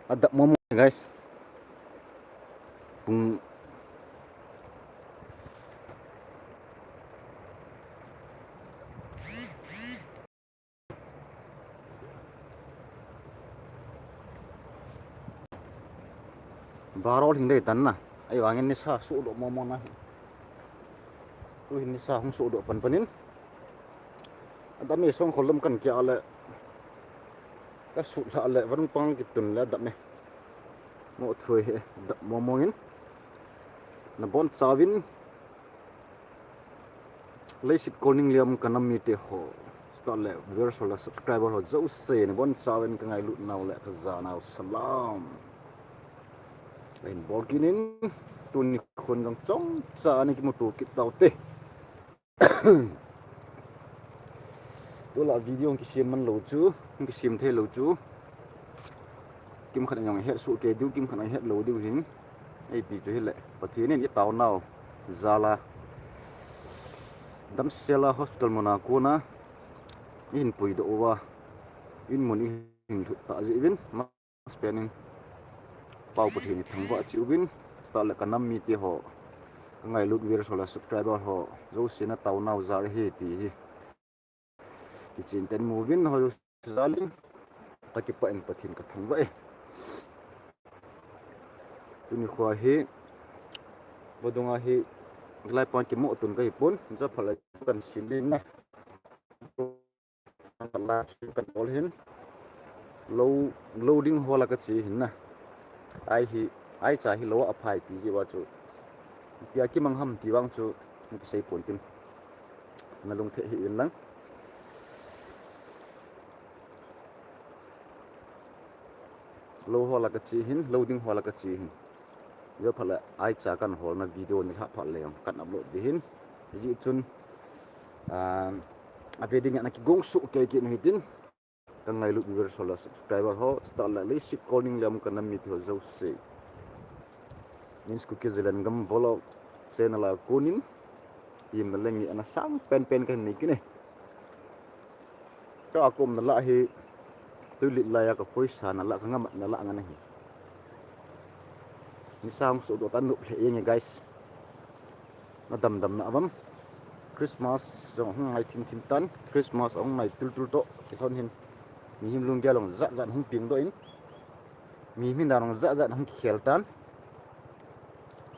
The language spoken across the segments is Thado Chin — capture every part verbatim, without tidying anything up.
Adap mong mong guys. Pung Barol hing dei tan na. Ahivangin nisa suhdoh mong mong na. Tuhin nisa hung suhdoh pan panin. Adap e, songkhol lam kan kia le. Ka suhdoh le, van pang kitun le adap e. Mo thui he, adap mong mong in. Nabonchauvin. Leiset kol ning liam ka nam mite ho. Chutah le viewers ho le subscriber ho jouse nabonchauvin ka ngailut nau le ka ja nau salam. Ahin bol kit in tuni khun jong chomcha ana kimuto kit taute. Tulai video hung kisem man lou chu, hung kisem thei lou chu. Kimkhat in jong het soh kei diu, kimkhat in het lou diu hin. Ipi chu hile, Pathen in i taonau jal a, damsel a hospital mun a kon a i hin puidoh uva, in mun i hin lhut tah jeh uvin, masapen in Pau Pathen i thangvah cheh uvin, chutah le ka nam mite ho, ka ngailut viewers ho le subscriber ho jouse na taonau jal ahi ti hi kichen ten mu uvin, ho jouse jal in ka kipah in Pathen ka thangvah e. Tuni khoa hi vadung a hi lai pan kimoh tun ka hi pon, ja phat le kan sim ding na. Kan ol hin lou, lou ding ho la ka che hin na. Ai hi, aicha hi lou a phai ti jeh uva chu. Ipi a kimang ham ti vang chu, ka sei pon tin. Na lung thei hih uvin lang. Lou ho la ka che hin, lou ding ho la ka che hin. Ijeh phat le aicha kan holna video nilhah phat le jong kan upload ding hin. Hijeh chun, ah, ave ding a na kigong soh kei kit u hitin. Ka ngailut viewers ho le subscriber ho, chutah le leiset kol ning liam ka nam mite ho jouse. Min Kuki Zalengam Vlog channel a kon in, temna le ngehna sang penpen ka hin nei kit e. Ka akom na lah hi, tuilet lai a ka khoisa na lah, ka ngamat na lah ngan ahi. Nisa hung sohdoh tan, nop lheh jeng e guys. Na damdam na avam. Christmas jong hung nai thim thim tan. Christmas hung nai tul tul toh kilhon hin. Mihem lunggel jong jat jat hung pengdoh in. Mihem hin dan jong jat jat hung kikhel tan.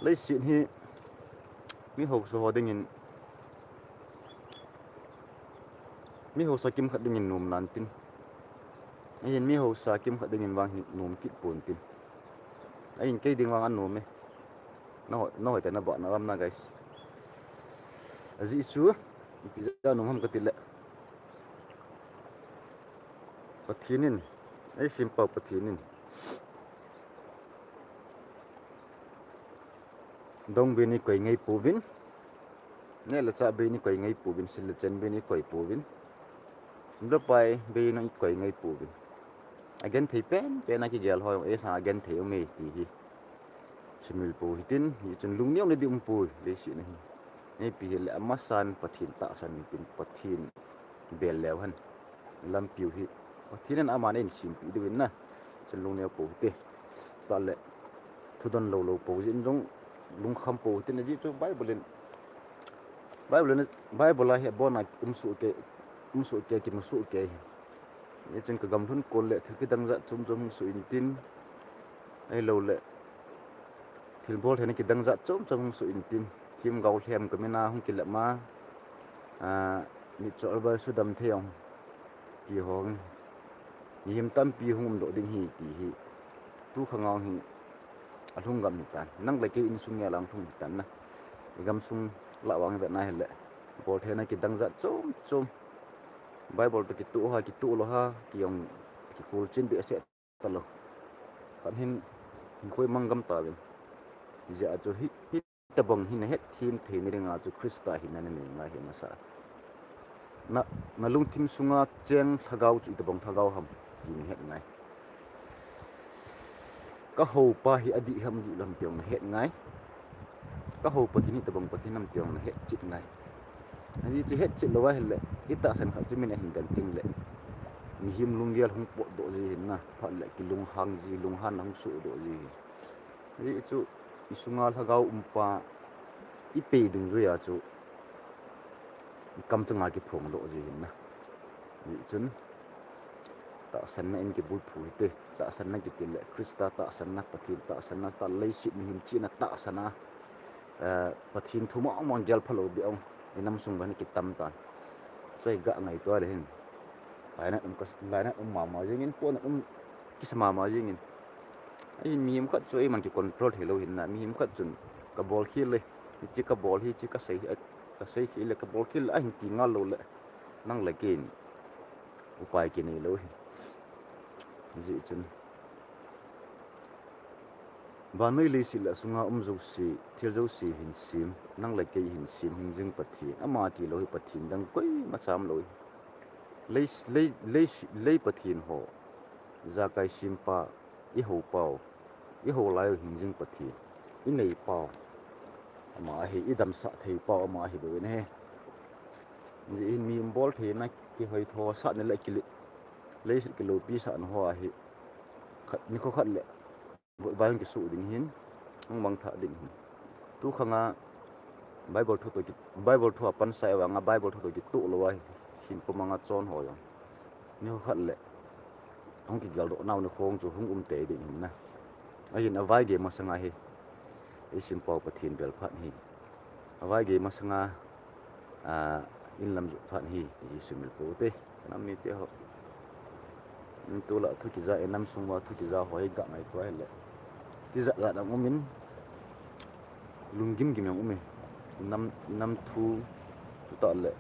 Leiset hi mi haosa ho dingin, mi haosa kimkhat dingin nom nan tin. Ahin mi haosa kimkhat dingin vang hi nom kit pon tin. Ahin kei ding vang anom e. Na hoi, na hoi te na ba na lam na guys. Ajeh chu, ipi jeh a nom ham ka ti le. Pathen in, ei Simpau Pathen in. Dong bei nei koi ngai pouvin. Neh le chah bei nei koi ngai pouvin, sil le chen bei nei koi pouvin. Sum le pai bei nei koi ngai pouvin. Agenthei penpen a kigel ho jong, eisa agenthei um e ti hi. Sumil pou hitin, hichun lungneo na ding um poi, leiset a hin. Ipi hile amasan Pathen tahsan hitin, Pathen bel leu hen. Lampiu hi Pathen in aman eihin sempeh diu ahin na. Chun lungneo pou hite. Chutah le thudon lou lou pou jeh in jong lungkham pou hitin, ajeh chu Bible in, Bible in, Bible a hi abon a um soh kei, um soh kei, kimu soh kei. Hichun ka gamlhun kon le thil kidang jat chom chom hung soh intin. Ahilou le thilbol theina kidang jat chom chom hung soh intin. Themgao lhem ka min a hung kilep ma. Ah, mitcho albai sudam thei jong ti ho. Mihem tampi hung umdoh ding ahi ti hi. Tu khang a hi alhung gam hitan. Nang le kei insung ngei lang lhung hitan na. I gamsung lah vang i vet na hile. Bol theina kidang jat chom chom. Bible toh kitoh ha, kitoh lou ha, ti jong kikhol chen behseh talou. Khat hin, hin khoi mang gam tauvin. Hijeh a chu hi, hitobang hi na hetthem theina dinga chu Christa hinna na nei ngai ahi masa. Na, na lungthim sunga cheng lhagao chu itobang lhagao ham ti na het ngai. Ka houpa hi adih ham adih lou ham ti jong na het ngai. Ka hou Pathen hi itobang Pathen ham ti jong na hetchet ngai. Ajeh chu hetchet lou ahile, itahsan khat chu min ahin dem teng le, mihem lunggel hung potdoh ji hin na, phat le kilunghang ji, lunghanna hung sohdoh ji hin. Hijeh chu, isunga lhagao umpa, ipei dungjuiya chu, ikamchanga kiphongdoh ji hin na. Hijeh chun, tahsanna in kibulphu hite, tahsanna kiti le, Christa tahsanna, Pathen tahsanna, tah leiset mihem chihna tahsanna, eh, Pathen thu mong mong gel phalou beh ong, inam sung uva hin kitam tan. Chu hi ga ngaito le hin. Lainat um ka, lainat um mama jingin, ponat um kisa mama jingin. Ahin mihem khat chu eiman kicontrol theilou hin na, mihem khat chun kabol khel le, hiche kabol hi, hiche kasei, kasei khel le, kabol khel le, ahin ti ngal lou le, nang le kei in upai kinei lou hin. Hijeh chun, vannoi leiset le asunga um jouse, thil jouse hinsem, nang le kei hinsem, hingjing Pathen, ama tilou hi Pathen dang koima cham lou hi. Lei, lei, lei, lei Pathen ho, ijakai sempa, ihoupau, ihou lai u hingjing Pathen, ineipau, ama ahi, idamsah theipau, ama ahi bou in ahi. Hijeh hin mihem bol theina kihoithosahna le kile, leiset kiloupisahna ho ahi. Khat, nikho khat le, vai hung kisuh ding hin, hung mangthah ding hin. Tu khanga Bible thu toh ki, Bible thu a pansa e vanga Bible thu toh kitoh lou ahi, hinkho manga chon ho jong. Nikho khat le, hung kigeldoh nau nikho chu hung um tei ding hin na. Ahin avaigei masanga hi, eisempau Pathen bel phat hi. Avaigei masanga, a, inlam joh phat hi, ti hi sumil pou te, kanam mite ho. Tulai thu kija, inam sung uva thu kija ho hi ga ngaito hile. Tijat jat jong umin, lunggim gim jong umin, inam, inam thu, chutah le.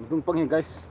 Dungpang hi, guys.